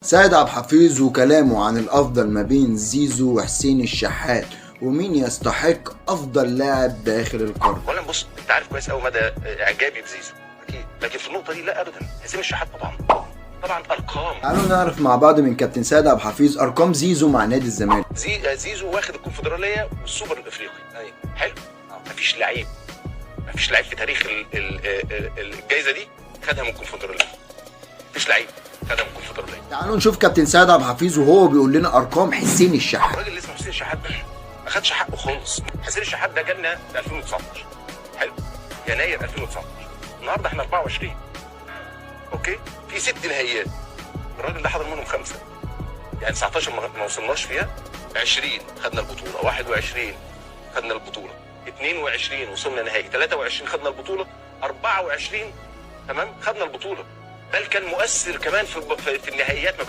سيد عبد الحفيظ وكلامه عن الافضل ما بين زيزو وحسين الشحات ومين يستحق افضل لاعب داخل القرن. اولا بص، انت عارف كويس قوي مدى اعجابي بزيزو اكيد، لكن في النقطة دي لا ابدا. حسين الشحات طبعا طبعا ارقام. تعالوا نعرف مع بعض من كابتن سيد عبد الحفيظ ارقام زيزو مع نادي الزمالك. زيزو واخد الكونفدراليه والسوبر الافريقي. ايوه حلو. مفيش لعيب في تاريخ الجائزة دي خدها من الكونفدراليه. مفيش لعيب خدها من الكونفدراليه. تعالوا نشوف كابتن سيد عبد الحفيظ وهو بيقول لنا ارقام حسين الشحات. الراجل اللي اسمه حسين الشحات ده ما خدش حقه خالص. حسين الشحات ده جالنا في 2019، حلو، يناير 2019، النهارده احنا 24، okay، في 6 نهائيات الراجل ده حضر منهم 5، يعني 19 ما وصلناش فيها، 20 خدنا البطولة، 21 خدنا البطولة، 22 وصلنا نهائي، 23 خدنا البطولة، 24 تمام خدنا البطولة. بل كان مؤثر كمان في النهائيات.